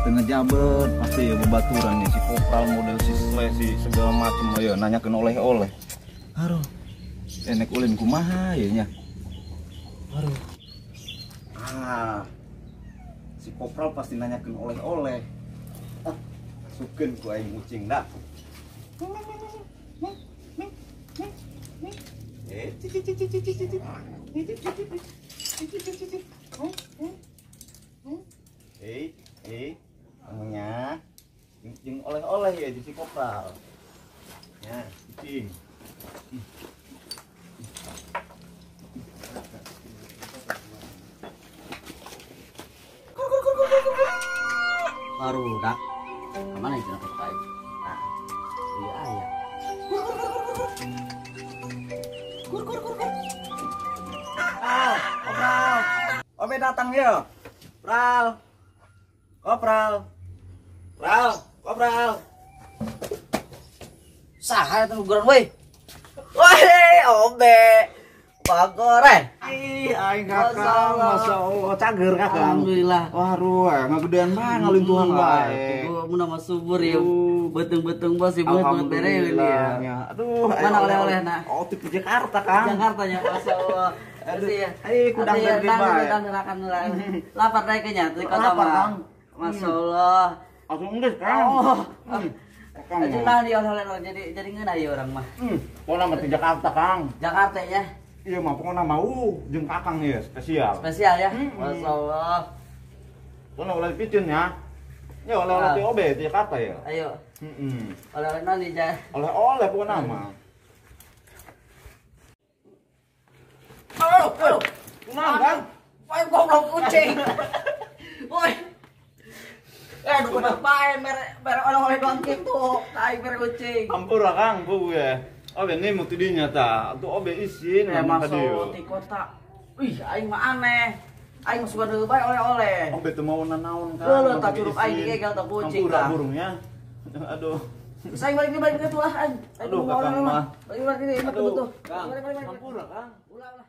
teu ngejabet pasti ya bebaturan nih si kopral model si si segala macem ya nanyakeun oleh-oleh. Aduh. Enek ulin kumaha ya nya. Aduh. Ah. Si kopral pasti nanyakeun oleh-oleh. Ah, sukeun ku aing ucing dah. Nya, jeung oleh-oleh ya si kopral. Ya, cicing. Barudak. Kemana itu nak baik? Nah, iya aya. Kur kur kur kur. Ah, kopral. Obe datang ya. Pral. Kopral. Pral, kopral. Saha eta guguran we? Woi, Obe. Bagore. Ih, aing kakang, masyaallah cager kakang. Alhamdulillah. Waduh, ngagedean bae ngalintuhan bae. Mun mah subur ya. Beuteung-beuteung bos ieu banget bere ya. Aduh, mana oleh-oleh na? Oh, di Jakarta, Kang. Jakarta nya, masyaallah. Aduh, ai kudang gede bae. Kudang gerakan lapar dae nya di kota mah. Masyaallah. Langsung geus, Kang. Oh. Nah, di oleh-oleh jadi ngeunah ieu urang mah. Pokona mah di Jakarta, Kang. Jakarta ya. Iya mah pokoknya mau jeung kakang ya spesial. Spesial ya. Masyaallah. Pokona oleh piceun ya. Ya oleh-oleh ti obe di Jakarta ya. Ayo. Oleh-oleh naon ja? Oleh-oleh pokona mah. Aduh, aduh. Kunaon, Kang? Woi, goblok kucing. Woi. Aduh, bae mere oleh-oleh doang kitu. Tai mere kucing. Ampura Kang, bu ya. Obe nih mau tidinya ta, tuh obe isin masuk di kota. Wih, aing mah aneh. Aing mah suka deui bae oleh-oleh. Obe teu mau nanaon kan. Leuh tak curug aing gegel tah kucing tah. Burungnya. Aduh. Saya balik-balik tuh ah. Aduh, kakang mah. Balik-balik ini betul-betul. Ampura, Kang. Ulah lah.